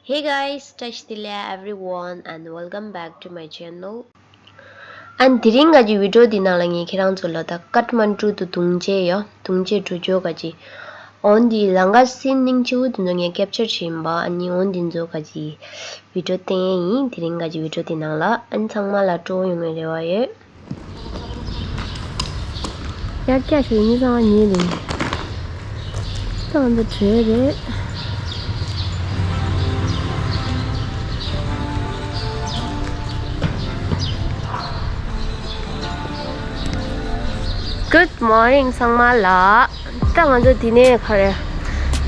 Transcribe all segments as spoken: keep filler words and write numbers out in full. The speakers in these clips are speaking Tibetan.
Hey guys, བཀྲ་ཤིས་བདེ་ལེགས་everyone and welcome back to my channel. ཨ་ནི་དེ་རིང་ག་གི་བི་ཌི་ཡོ་འདི་ནང་ལ་ངས་ཁྱེད་རང་ཚོ་ལ་ད་ཀཏ་མན་ཌུ་དུ་དུང་ཅེ་ཡོ། དུང་ཅེ་འགྲོ་རྒྱུ་ག་གི་འོ་འདི་ལམ་ཁ་སིན་སྙིང་རྗེ་པོ་དེ་ཚོ་ངས་ཀེབ་ཅར་བྱས་ཡིན་པ། ཨ་ནི་འོ་འདི་ཚོ་ག་གི་བི་ཌི་ཡོ་བསྟན་ཡིན། དེ་རིང་ག་གི་བི་ཌི་ཡོ་འདི་ནང་ལ། ཨ་ནི་ཚང་མ་ལ་སྤྲོ་པོ་ཡོང་བའི་རེ་བ་ཡོད། ཡར་བཀྱག་ཞིག་མི་ཚང་མ་ཉལ་རེད། ད་ང་ཚོ་བྲོས་རེད། Good morning ཚང་མ་ལ། ད་ང་ཚོ་འདི་ནས་ག་རེ།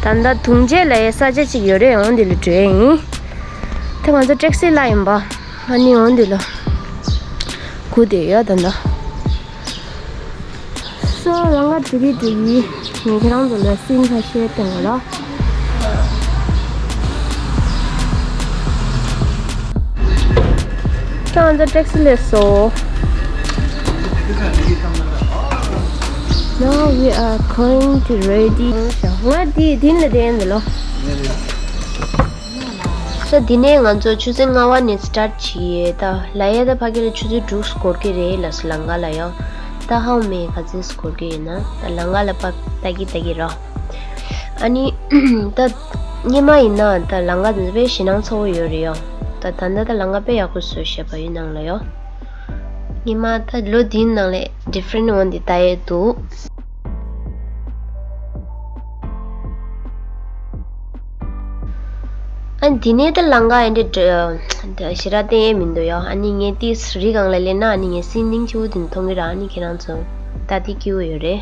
ད་ལྟ་དུང་ཅེ་ལབ་ཡའི་ས་ཆ་གཅིག་ཡོད་རེད། འོ་འདི་ལ་འགྲོ་ཡིན། ད་ང་ཚོ་ཊེག་སི་ལ་ཡིན་པ། ཨ་ནི་འོ་འདི་ལ་སྒུག་བསྡད་ཡོད་ད་ལྟ། སོ་ལམ་ཁ་འགྲོ་གི་འགྲོ་གི། ངས་ཁྱེད་རང་ཚོ་ལ་སིན་ཁ་ཤས་སྟོན་གོ་ལ། ད་ང་ཚོ་ཊེག་སི་སླེབས་སོང་། Now we are going to ready. ང་འདི་འདི་ལ་བསྡད་ཡིན་ལོ། ས་འདི་ནས་ང་ཚོ་ཆུ་ཚོད་ལྔ་པ་ནས་སི་ཊར་བྱས་ད་ལ་ཡ། ད་ཕ་གི་ལ་ཆུ་ཚོད་དྲུག་འགོར་གི་རེད་ལ་སུ་ལམ་ཁ་ལ་ཡོ། ད་ཧའོ་མེ་ག་ཚོད་འགོར་གི་ཡོད་ན་ད་ལམ་ཁ་ལ་ཕར་ལྟ་གི་ལྟ་གི་རོ། ཨ་ནི་ད་སྔོན་མ་ཡིན་ན་ད་ལམ་ཁ་འདི་ཚོ་དཔེ་ཞེད་སྣང་ཚ་པོ་ཡོད་རེད་ཡོ། ད་ད་ལྟ་ད་ལམ་ཁ་དཔེ་ཡག་པོ་བཟོས་བཞག་པ་ཡོད་ནང་ལ་ཡོ། སྔོན་མ་ད་ལོ་འདིའི་ནང་ལས་ཌི་ཕ་རེན་འོ་འདི་ལྟ་ཡས་འདུག་ཨ་འདི་ནས་ད་ལམ་ཁ་ཨེ་འདྲ་ཞེ་དྲག་བསྟན་ཡས་མི་འདུག་ཡོ། ཨ་ནི་ངས་ཏིས་རི་སྒང་ལ་སླེབས་ན་ཨ་ནི་ངས་སིན་སྙིང་རྗེ་པོ་དེ་མཐོང་གི་ར། ཨ་ནི་ཁྱེད་རང་ཚོ་ད་དེ་སྐྱིད་པོ་ཡོད་རེད།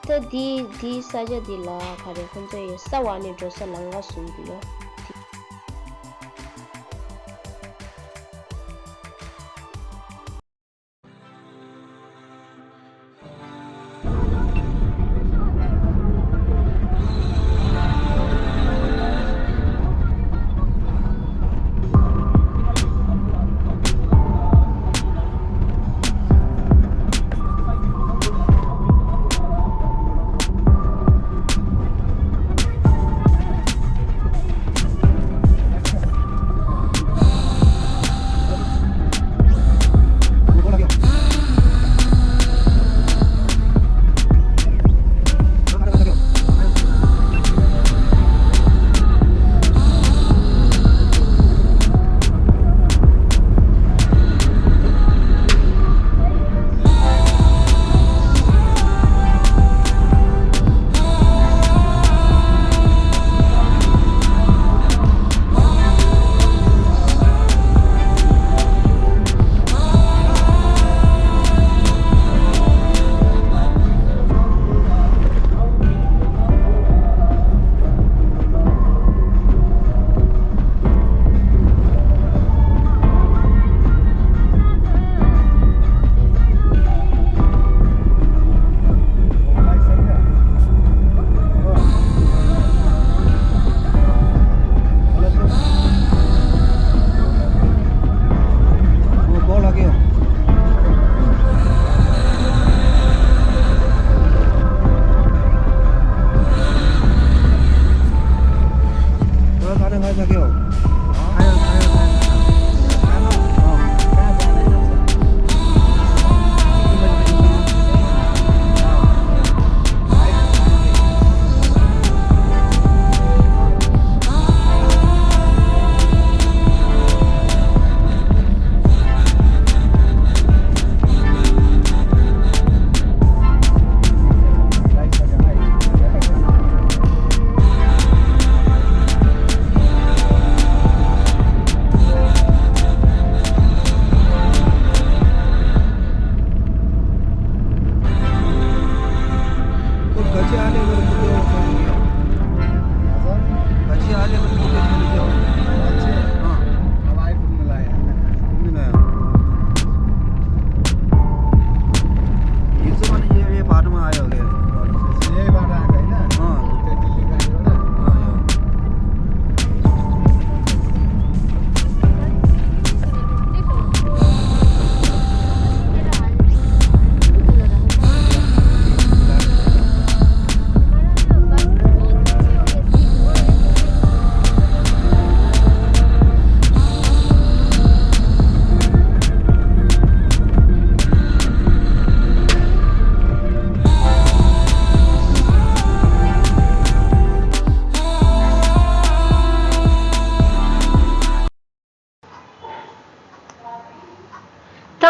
ད་འདི་འདིའི་ས་ཆ་འདི་ལ་ག་རེ་ཁོང་ཚོས་ས་འོག་ནས་འགྲོ་ས་ལམ་ཁ་བཟོས་འདུག་ཡ།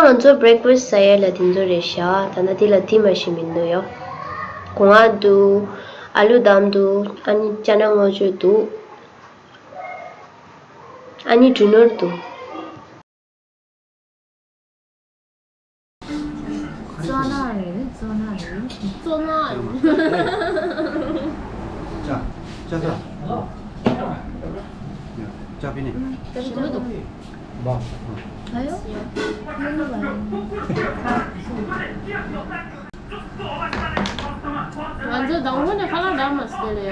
ང་ཚོ་བྷི་རེག་ཕ་སི་ཊི་ཟ་ཡས་ལ་དེ་ཚོ་རེད་ཤག་ད་ལྟ་དེ་ལ་དེ་མ་ཤེས་མི་འདུག་ཡོ། སྒོ་ང་འདུག་ཨ་ལུ་དམ་འདུག་ཨ་ནི་ཅ་ན་སྔོ་ཆོས་འདུག་ཨ་ནི་འབྲུ་ནོར་འདུག་ཙོ་ན་རེད། ཙོ་ན་རེད། ཙོ་ན་རེད། ཅ། ཅ་ད། ཅ་པི་ནི། ཞིམ་པོ་འདུག་ཨ་ཡོ། ང་ཚོ་དང་པོ་ནས་ཁ་ལག་འདྲ་མ་ཟེར་ལེ།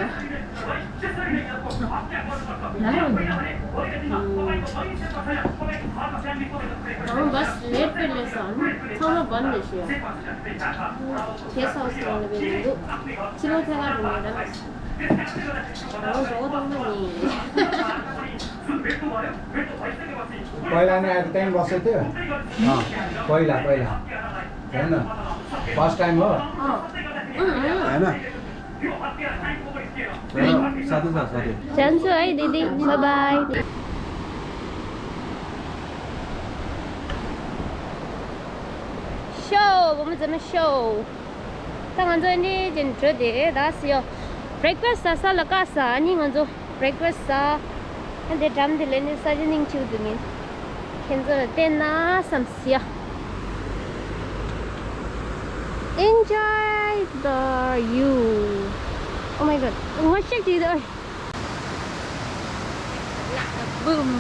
ང་རང་ནས། ང་རང་བས་ལེབ་པེ་ལེ་སང་ཚང་མ་བན་ལེ་ཤི་ཡ། ཁེ་སང་སང་ལེ་བེ་མི་འདུག་ཕྱི་ལོ་ཐད་ཀར་དུ་ནས་རང་། ང་རང་འགྲོ་བ་དང་མ་ཡིན། कोइला नै आज टाइम बसेको थियो। अँ, पहिला, पहिला। होइन? फर्स्ट टाइम हो। होइन? चलो, साथै छ, साथै। जान्छु है दिदी, by by. ཤོ། བུ་མོ་ཚང་མ་ཤོ། ད་ང་ཚོ་འདི་ཅན་འགྲོ་དེ་ད་སི་ཡོ། བྷི་རེག་ཕ་སི་ཊི་ཟ་ས་ལ་ཀ་ས་ཨ་ནི་ང་ཚོ་བྷི་རེག་ཕ་སི་ཊི་ཟ། ཨ་འདི་འགྲམ་དེ་ལས་ནི་ས་ཆ་སྙིང་རྗེ་པོ་འདུག་ངས་ཁྱེད་ཚོ་ལ་བསྟན་ན་བསམ་སི་ཡ། Enjoy the view. Oh my god. ངོ་ཤེས་ཀྱི་འདུག Boom.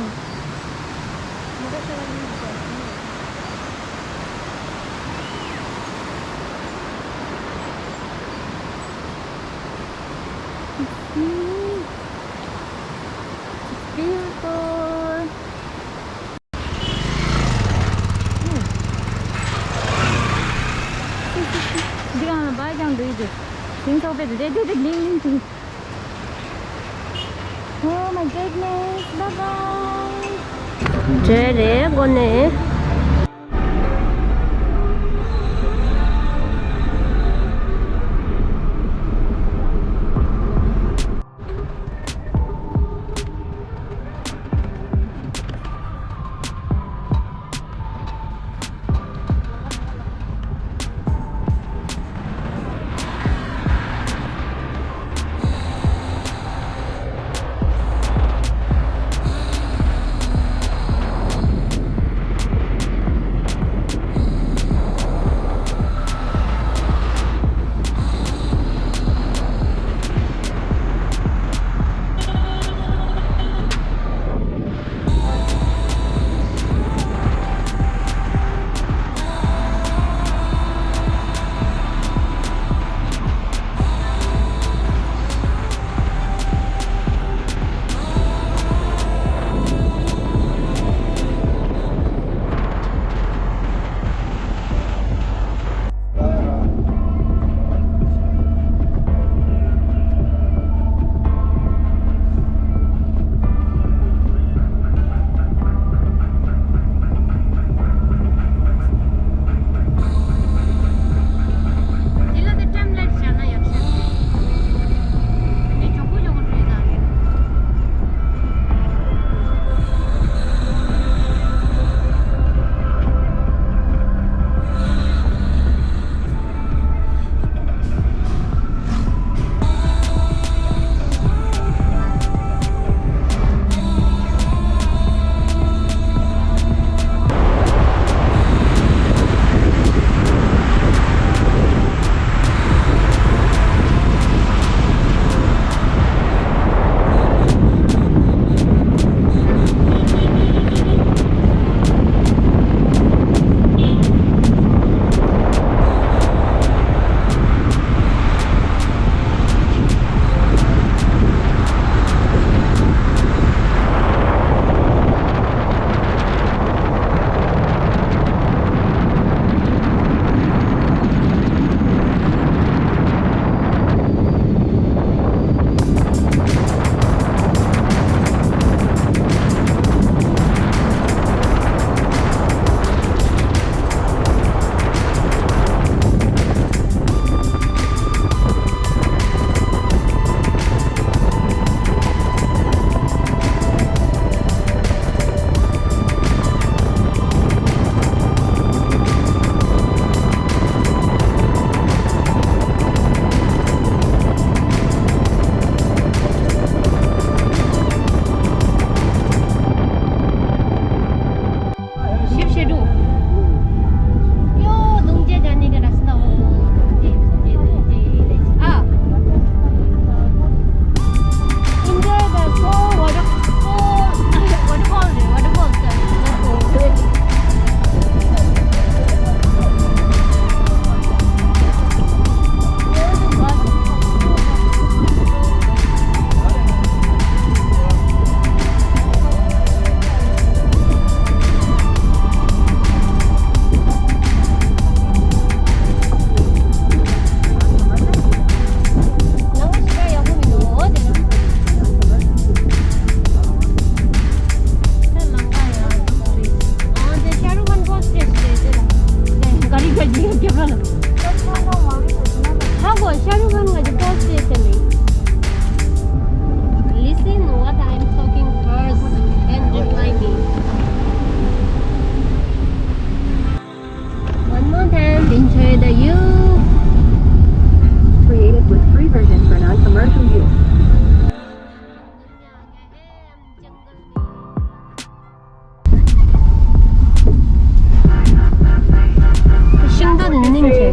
It's beautiful. འདི་གང་ལ་བ་ཀྱང་འདུག་འདུག །ཞིང་ཚོགས་པའི་རེ་ཏི་ཏི་ལིང་ལིང་ཅིང་། Oh my goodness, bye bye. འདྲེ་རེ་གོ་ནས།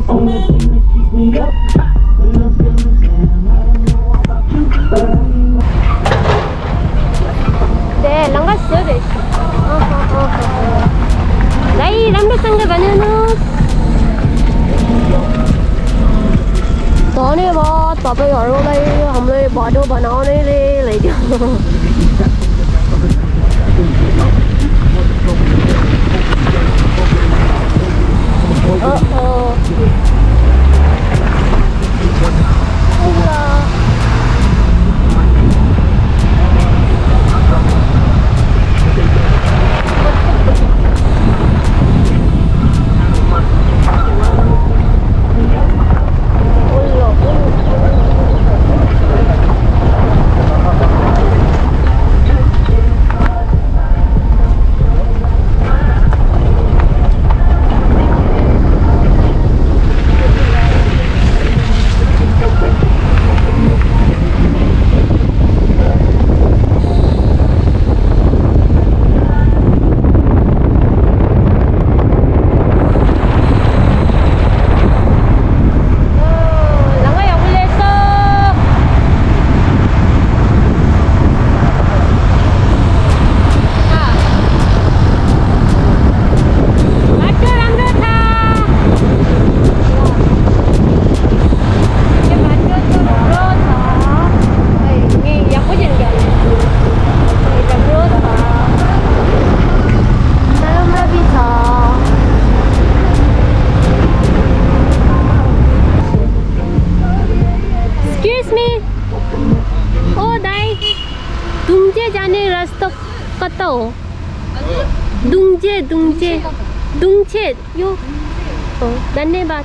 དེ་ལང་ཀ་བཟོས་རེད། ཨ་ཧ་ཨ་ཧ། ལའི་རམ་འགྲོ་སང་གི་བ་ནི་ནོ། तो ने बात पापा यारों लाई हम लोग बाटो बनाओ नहीं रे ले जाओ। Excuse me. ओ दाई, दुंगजे जाने रास्ता कता हो? दुंगजे, दुंगजे, दुंगजे। यो। ओ, धन्यवाद।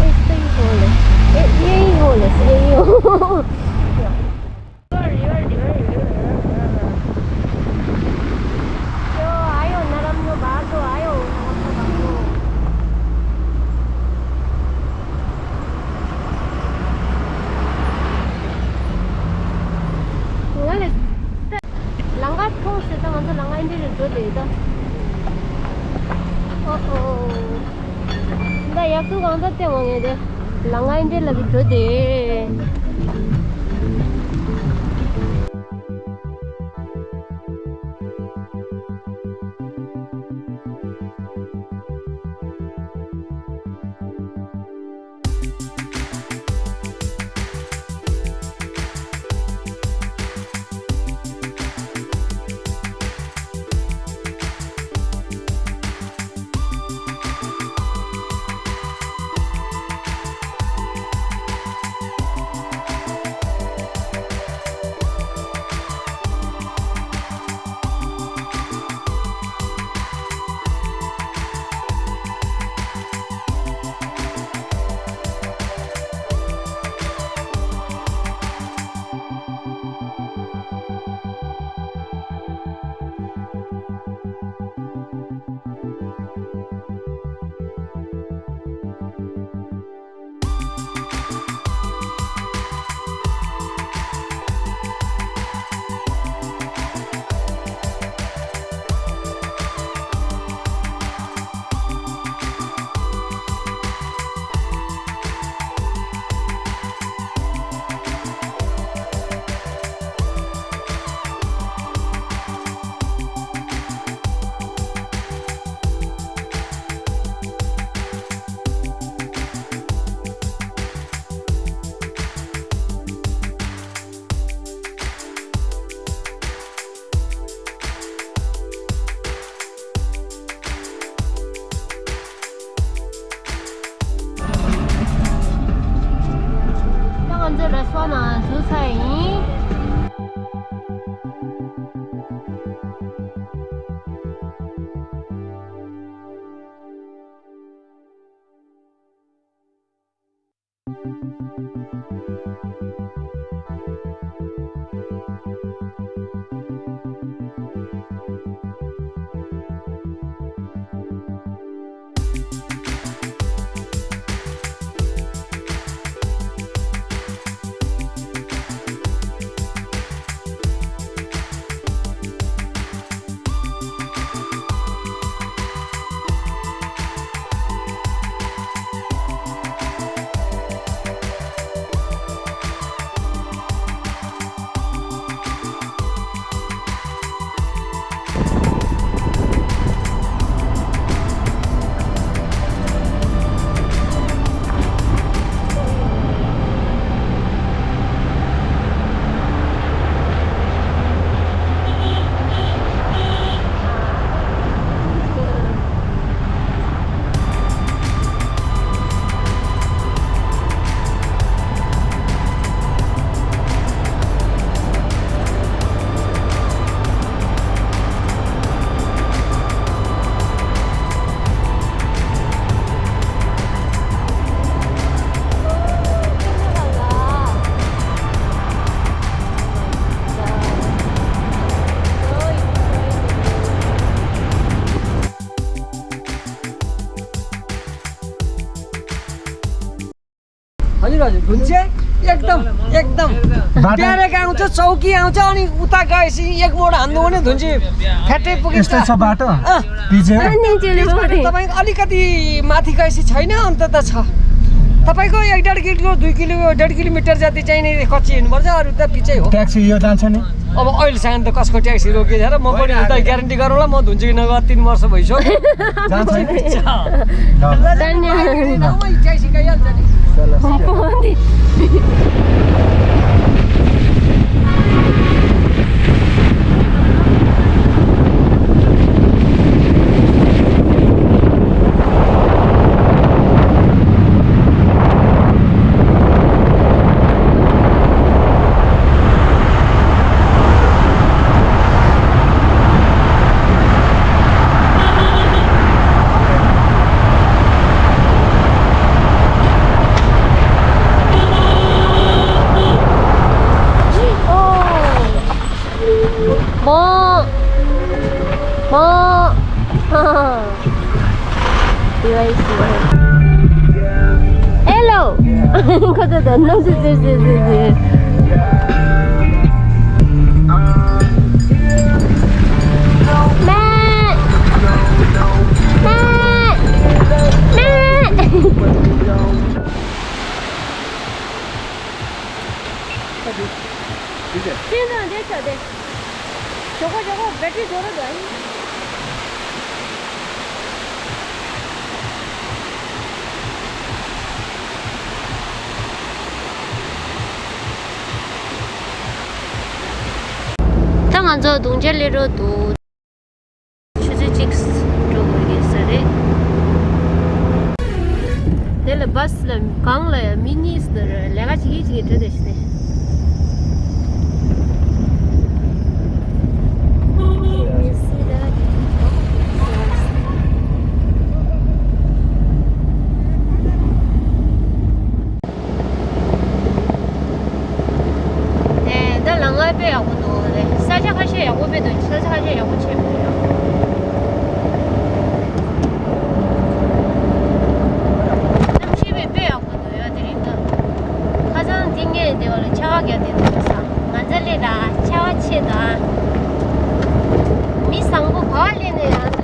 यस्तै हो ले। ए, यही हो ले, यही हो। यो आयो नराम्रो बाटो आयो, नराम्रो बाटो। ང་ལ་ལང་ཀ་མཐོང་ཟེར་ད་ང་ཚོ་ལང་ཀ་འདི་རུ་འགྲོ་བསྡད་ད། ཨོ་ཨོ། ད་ཡག་ཏུ་གང་ད་བལྟས་འོང་ངས་དེ། ལང་ཀ་འདི་ལ་བི་འགྲོ་བསྡད། हुन्छ, एकदम, एकदम। बाटो? ब्यारेक आउँछ, चौकी आउँछ, अनि उता गएपछि एक मोड हान्नु हो भने धुन्ची फ्याट्टै पुगिन्छ। यस्तो छ बाटो? अँ। पिजे? अनि चेली यस्तो बाटो मोडी। तपाईँको अलिकति माथि गएपछि छैन, अन्त त छ। तपाईँको एक डेढ किलो, दुई किलो, डेढ किलोमिटर जति चाहिँ नि कच्ची हिँड्नुपर्छ, अरू त पिचै हो। ट्याक्सी यो जान्छ नि? अब अहिलेसम्म त कसको ट्याक्सी रोकिएन र म पनि उता ग्यारेन्टी गरौँला, म धुन्ची नगएको तिन वर्ष भइसक्यो। जान्छ नि? ल, ल। धन्यवाद। ट्याक्सी गइहाल्छ नि। Hello. ཞོག་ཁོ་ཞོག་ཁོ་བེ་ཊི་རི་འགྲོ་རོགས་དང་། ད་ང་ཚོ་དུང་ཅན་སླེབས་འགྲོ་འདུག་ཆུ་ཚོད་གཅིག་འགྲོ་དགོས་ཀྱི་ས་རེད། དེ་ལ་བྷ་སི་ལ་གང་ལ་ཡང་མི་གཉིས་ཟེར་ལས་ཀ་བྱེད་ཀྱི་བྱེད་ཀྱི་འགྲོ་བསྡད་ཤི་ནས། ཨེ། ད་ལམ་ཁ་དཔེ་ཡག་པོ་འདུག་རེད། ས་ཆ་ཁ་ཤས་ཡག་པོ་དཔེ་འདུག་ས་ཆ་ཁ་ཤས་ཡག་པོ་བྱས་མི་འདུག་གནམ་གཤིས་དཔེ་དཔེ་ཡག་པོ་འདུག་ཡ། དེ་རིང་ད་ཁ་སང་དེ་སྔས་དེ་བ་ལ་ཆར་པ་བརྒྱབ་བསྡད་འདུག་ས། ང་ཚ་སླེབས་དང་ཆར་པ་ཆེ་དང་། མི་བཟང་པོ་ག་པར་སླེབས་ནས་ཡང་།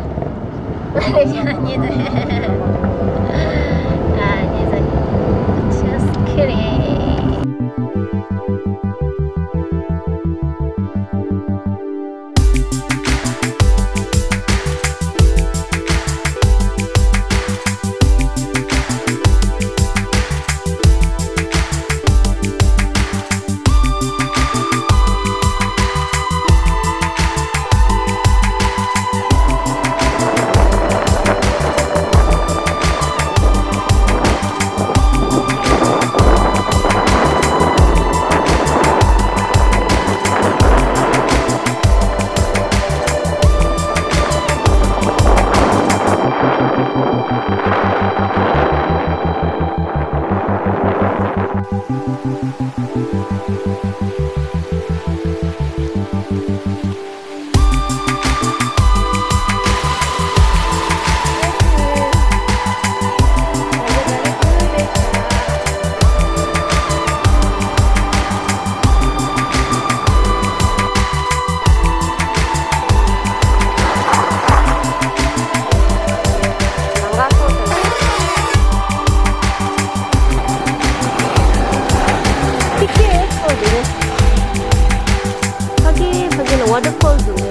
ཕ་གི་ཕ་གི་ལ་ཝ་ཊར་ཕོལ་འདུག་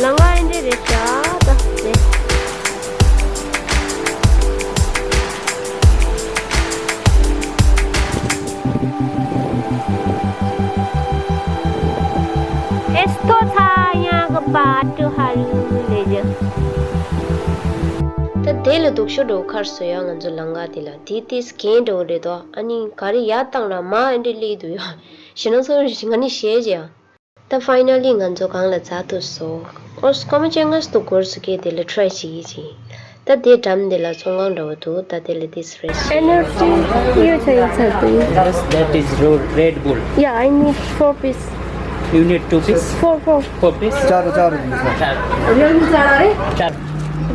ལམ་ཁ་ཨེ་འདྲས་རེད་ཤག་ད་དེ། Esto está allá para tu jardín. ད་དེ་ལ་སྡུག་ཤོས་འགྲོ་ཁར་སོ་ཡ། ང་ཚོ་ལམ་ཁ་དེ་ལ་དེ་དེ་སྐྱེན་འགྲོ་རེད་དོ། ཨ་ནི་ག་རེ་ཡ་བཏང་ལ་མ་ཨེ་འདྲས་སླེབས་འདུག་ཡ། ཞེ་ན་ཚོ་ང་ནི་ཤེས་ཀྱི་ཡ། ད་finally ང་ཚོ་གང་ལ་འཛག་ཐུབ་སོང་། ཨོ་སྐར་མ་བཅོ་ལྔ་ཙམ་འགོར་སོང་གི། དེ་ལ་try བྱེད་ཀྱི་ཅིང་། ད་དེ་འགྲམ་དེ་ལ་ཚོང་ཁང་འདྲ་བོ་འདུག་ད་དེ་ལ་དེ་fresh energy you take something. That is, that is ro- Red Bull. Yeah, I need four piece. You need two piece? Four, four. Four piece? चार, चार। चार। चार।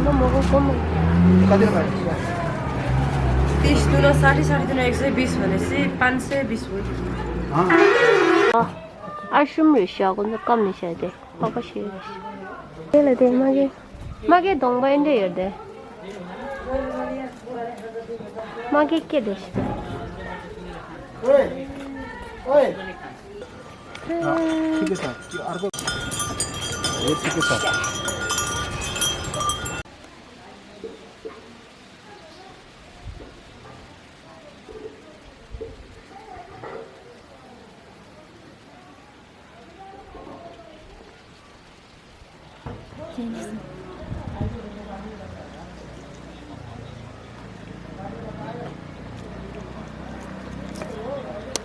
म मको कम। कति रुपियाँ? तीस दुना साठी, साठी दुना एक सय बिस भनेपछि पाँच सय बिस भयो। अँ। आश्रम रहेछ, कुन चाहिँ कम रहेछ त्यो। पापा सिरियस। त्यसले त्यो मागे, मागे ढोङ्बा इन्डे हेर्दे। मागे के देश? ओए, ओए। अँ, ठिकै छ। त्यो अर्को। ए, ठिकै छ।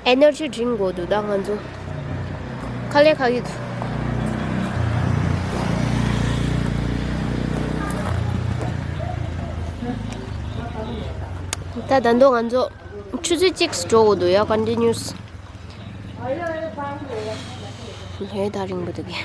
Energy drink དགོས་འདུག་ད་ང་ཚོ། ཁ་ལས་ཁ་ཡོད། ད་ད་འདོ་ང་ཚོ་ཆུ་ཚོད་གཅིག་འགྲོ་དགོས་འདུག་ཡ། continuous། ལྷོད་ད་རིང་པོ་འདུག་གི།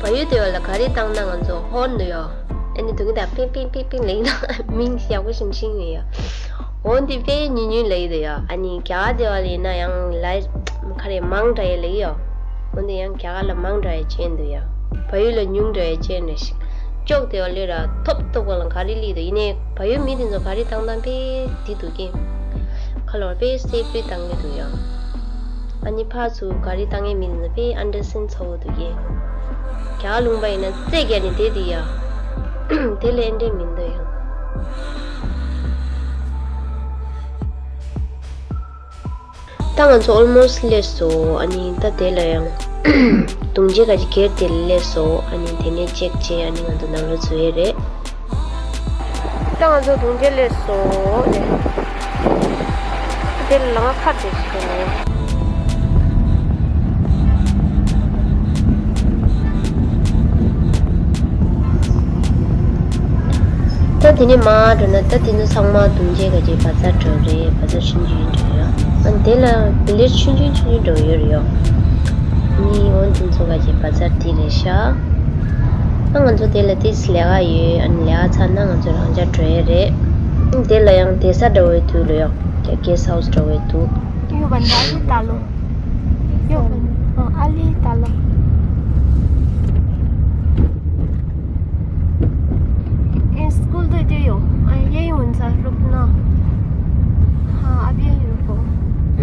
བལ་ཡུལ་དེ་བ་ལ་ག་རེ་བཏང་ན་ང་ཚོ་ཧོན་འདུག་ཡོ། ཨ་ནི་དུང་གི་དང་པིང་པིང་པིང་པིང་ལེན་ན་མིང་ཡག་པོ་ཞིག་ཤིང་ཡོད་ཡོ། འོན་ཏེ་དཔེ་ཉུང་ཉུང་ལེགས་འདུག་ཡ། ཨ་ནི་རྒྱ་གར་དེ་བ་ལ་ཡིན་ན་ཡང་ལ་ཁ་རེ་མང་དྲགས་ཡ་ལེགས་ཡོ། འོན་ཏེ་ཡང་རྒྱ་གར་ལ་མང་དྲགས་ཡ་ཅན་འདུག་ཡ། བལ་ཡུལ་ལ་ཉུང་དྲགས་ཡ་ཅན་རེད་ཤག་ཅོག་དེ་བ་ལོས་ར་ཐོབ་ཐོབ་ག་ལ་ག་རེ་ལི་འདུག་ཡིན་ནའི་བལ་ཡུལ་མི་དེ་ཚོ་ག་རེ་བཏང་བཏང་དཔེ་འདི་འདུག་གི། ཁ་ལོར་དཔེ་སེ་ཕི་ལི་བཏང་གི་འདུག་ཡ། ཨ་ནི་ཕར་ཚུར་ག་རེ་བཏང་ཡས་མི་འདི་ཚོ་དཔེ་ཨན་ཌར་སི་ཊེན་ཌི་ཚ་བོ་འདུག་གི། རྒྱ་གར་ལུང་པ་ཡིན་ན་རྩེ་རྒྱག་ནས་བསྡད་དེ་ཡ། དེ་ལས་ཨེ་འདྲས་མི་འདུག་ཡ། ད་ང་ཚོ་ཨོལ་མོ་སི་ཊི་སླེབས་སོང་། ཨ་ནི་ད་དེ་ལ་ཡང་དུང་ཆེན་ག་ཅིག་སྒེར་དེ་ལ་སླེབས་སོང་། ཨ་ནི་དེ་ནས་ཅེག་བྱས་ཨ་ནི་ང་ཚོ་ནང་ལ་འཛུལ་ཡས་རེད། ད་ང་ཚོ་དུང་ཆེན་སླེབས་སོང་ནས། དེ་ལ་ང་ཁ་བྲལ་ཞིག་ཡོང་ནས། ད་དེ་ནས་མར་འགྲོ་ན་ད་དེ་ཚོ་ཚང་མ་དུང་ཆེན་ག་ཅིག་བ་ཛར་འགྲོ་རེད། བ་ཛར་ཆུང་ཆུང་འགྲོ་ཡོད། ཨ་ནི་དེ་ལ་བི་ལེ་ཇི་ཆུང་ཆུང་ཆུང་ཆུང་འགྲོ་ཡོད་རེད་ཡོ། ནི་འོན་དེ་ཚོ་ག་ཅིག་བ་ཛར་དེ་རེད་ཤག་ཨ་ང་ཚོ་དེ་ལ་ཏིས་ལས་ཀ་ཡོད། ཨ་ནི་ལས་ཀ་ཚར་ན་ང་ཚོ་རང་འཇགས་འགྲོ་ཡས་རེད། དེ་ལ་ཡང་བསྡད་ས་འདྲ་བོའི་དུས་ལ་ཡོད། ཀྱ་གེ་སི་ཊི་ཧའུ་སི་འདྲ་བོའི་དུས། ཡོད་པ་འདྲ་ཡོད་ད་ལོ། ཡོད་པ་ཨ་ཨ་ལི་ད་ལོ། ཨེ་སྐུལ་དུ་དུ་ཡོད། ཨ་ཡེ་ཡོད་ས་རུག་ན། हाँ, अभी यहीं रुको।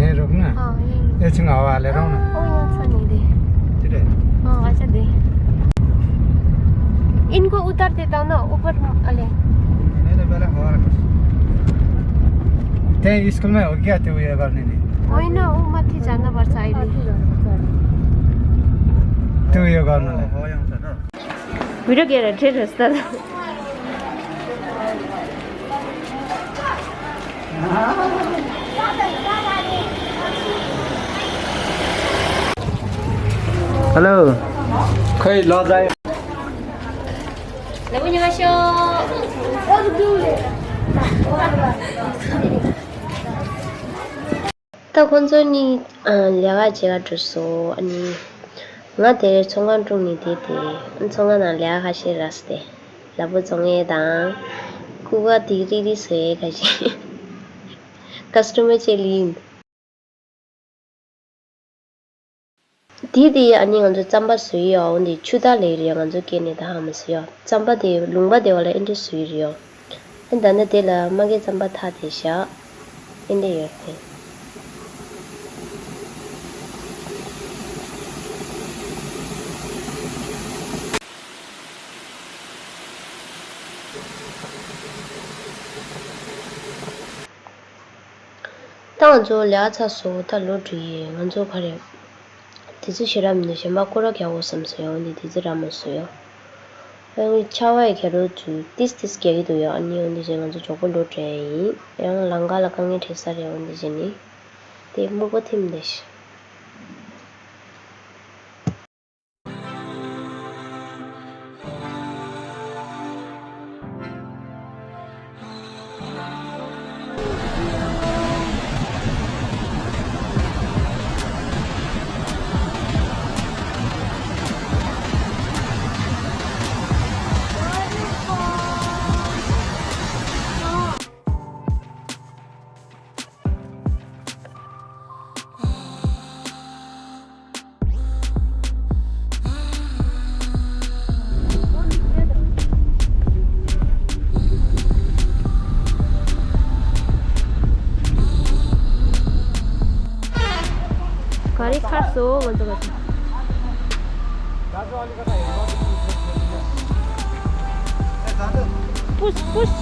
यहीं रुकना? हाँ, यहीं। ये छिंगा हवा ले रहा हूँ ना। ओ, यहाँ अच्छा नहीं दे। ठीक है। हाँ, अच्छा दे। इनको उतार देता ना, ऊपर वाले। नहीं, नहीं, पहले हवा रखो। ते स्कूल में हो गया, ते ये बार नहीं, नहीं। होइन, ऊ माथि जानुपर्छ अहिले। त्यो यो गर्नलाई। भिडियो के अरे, ठेर रस्ता। हेलो। खोइ, ल जायो। ད་ཁོང་ཚོ་གཉིས་ཨ་ལས་ཀ་བྱེད་ག་འགྲོ་སོང་། ཨ་ནི་ང་དེར་ཚོང་ཁང་དཀྲུག་ནས་བསྡད་དེ། ཚོང་ཁང་ནང་ལས་ཀ་ཁ་ཤས་རག་སྟེ། ལ་ཕུག་བཙོང་ཡས་དང་། སྐུ་པར་ཏིག་རིག་རིག་བཟོ་ཡས་ཁ་ཤས། ཀ་སི་ཊོ་མར་བཅས་ལ་ཡིན། དེ་དེ་ཨ་ནི་ང་ཚོ་རྩམ་པ་བཟོ་ཡི་ཡོད། འོན་ཏེ་ཆུ་དག་ལས་རེད། ང་ཚོ་སྐྱེས་ནས་ད་ཧ་མ་ཟོས་ཡོད། རྩམ་པ་དེ་ལུང་པ་དེ་བ་ལ་ཨེ་འདྲ་བཟོ་ཡི་རེད་ཡོད། ཨ་ད་ནི་དེ་ལ་མ་གི་རྩམ་པ་ཐག་དེ་བཞག་ཨེ་འདྲ་ཡོད་དེ། ད་ང་ཚོ་ལས་ཚར་སོང་། ད་ལོག་འགྲོ་ཡི། ང་ཚོ་ག་རེ། དེ་ཚོ་ཞེ་དྲག་མི་འདུག་གཞན་པ་སྐོར་ར་རྒྱག་དགོས་བསམ་སོང་ཡང་འདི་དེ་ཚོ་རག་མ་སོང་ཡང་། ཡང་ཆར་པ་ཡི་ག་རུ་ཚུལ་ཏིས་ཏིས་རྒྱག་གི་འདུག་ཡང་། ཨ་ནི་འོན་ཏེ་ང་ཚོ་མགྱོགས་པོ་ལོག་འགྲོ་ཡ་ཡིན། ཡང་ལམ་ཁ་ལ་དཀའ་ངལ་འཕྲད་ས་རེད། འོན་ཏེ་ནི་དེ་སྨུག་པ་ཐིམ་བསྡད་ཤག་ག་རེ་ཁར་སོ་ང་ཚོ་ག་ཚོད། Push, push.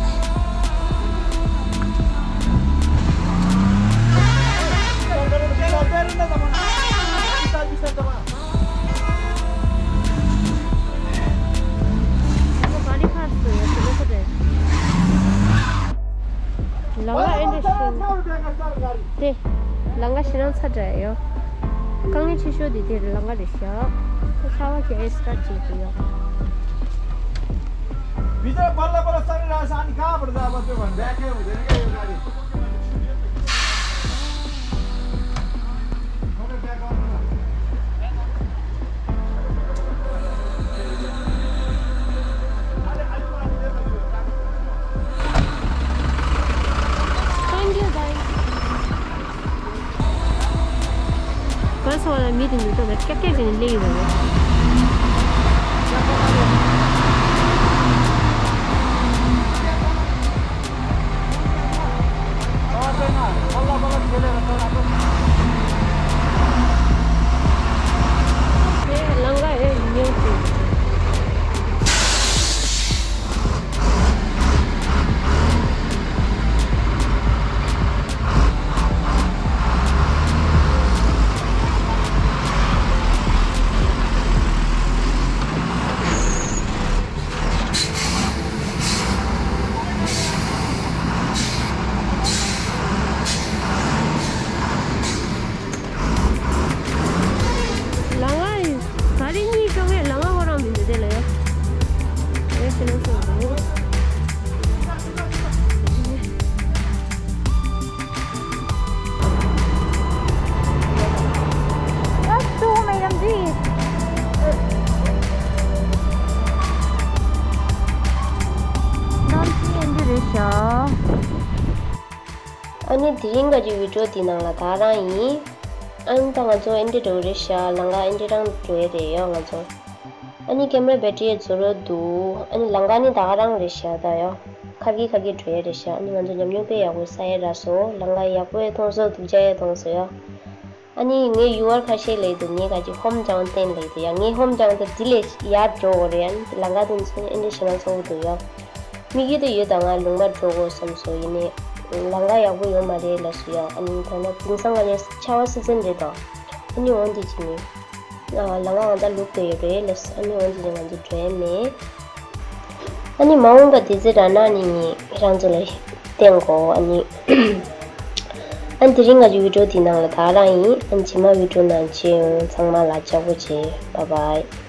ལམ་ཁ་ཨེ་འདྲ་ཞིག་དེ། ལམ་ཁ་ཞེ་དྲག་ཚ་དྲགས་ཡོད། དཀའ་ངལ་ཆེ་ཤོས་དེ་དེར་ལམ་ཁ་རེད་ཤག་ཆར་པ་ཞིག་ཨེ་སི་ཊར་བྱེད་དགོས་ཡོད། གང་སོང་ལ་མི་དེ་མི་ཐོག་ལ་ཀྱག་ཀྱག་བྱས་ནས་སླེབས་ཡོད་པ་རེད། དེ་ལམ་ཁ་ཨེ་ཉེ་ཞིག་ལམ་ཁ་ཡིན། ག་རེ་གཉིས་ཀྱང་ངས་ལམ་ཁ་ཁོ་རང་མི་འདུག་དེ་ལ་ཡ། ངས་ཤི་ན་སོང་འདུག That's two, Madam G. Don't see in the ratio. ཨ་ནི་དེ་རིང་ག་གི་བི་ཌིའོ་འདི་ནང་ལ་ད་རང་ཡིན། ཨ་ནི་ད་ང་ཚོ་ཨེ་འདྲ་འགྲོ་རེད་ཤག་ལམ་ཁ་ཨེ་འདྲ་རང་འགྲོ་ཡ་རེད་ཡ་ང་ཚོ། ཨ་ནི་ཀེམ་ར་བེ་ཊི་རི་རྫོགས་འགྲོ་འདུག་ཨ་ནི་ལམ་ཁ་ནི་ད་ག་རང་རེད་ཤག་ད་ཡ། ཁ་གི་ཁ་གི་འགྲོ་ཡ་རེད་ཤག་ཨ་ནི་ང་ཚོ་ཉམས་མྱོང་དཔེ་ཡག་པོ་ས་ཡ་རག་སོང་། ལམ་ཁ་ཡག་པོ་ཡ་མཐོང་སོང་། སྡུག་ཅག་ཡ་མཐོང་སོང་ཡ། ཨ་ནི་ངས་ཡུ་ཨར་ཁ་ཤས་ལས་འདུག་ངས་ག་ཅིག་ཧོམ་ཅང་བསྟན་ལས་འདུག་ཡ། ངས་ཧོམ་ཅང་དེ་འདི་ལས་ཡར་འགྲོ་དགོས་རེད། ཨ་ནི་ལམ་ཁ་དེ་ཚོ་ཨེ་འདྲ་ཞེ་དྲག་ཚ་པོ་འདུག་ཡ། མི་གི་དེ་ཡོད་ད་ང་ལུང་པ་འགྲོ་དགོས་བསམ་སོང་། ཡིན་ནའི་ལམ་ཁ་ཡག་པོ་ཡོད་མ་རེད་ལབ་སོང་ཡ། ཨ་ནི་ད་ལྟ་དེང་སང་ག་ལས་ཆར་པ་སི་ཛན་རེད་ད། ཨ་ནི་འོན་ཏེ་ཅི་ནི། ལམ་ཁ་ང་ད་ལུག་དེ་ཡོད་རེད་ལབ་སོང་། ཨ་ནི་འོན་ཏེ་ཅི་ང་ཚོ་འགྲོ་ཡ་མེད། ཨ་ནི་མ་འོངས་པ་དེ་ཚེ་ར་ན་ནི་ངས་རང་ཚོ་ལ་བསྟན་གོ་ཨ་ནི། ཨ་ནི་དེ་རིང་ང་ཚོ་བི་ཌིའོ་འདི་ནང་ལ་ད་རང་ཡིན། ཨ་ནི་རྗེས་མ་བི་ཌིའོ་ནང་མཇལ་ཡོང་། ཚང་མ་ལ་ལྕགས་པོ་བྱེད། Bye bye.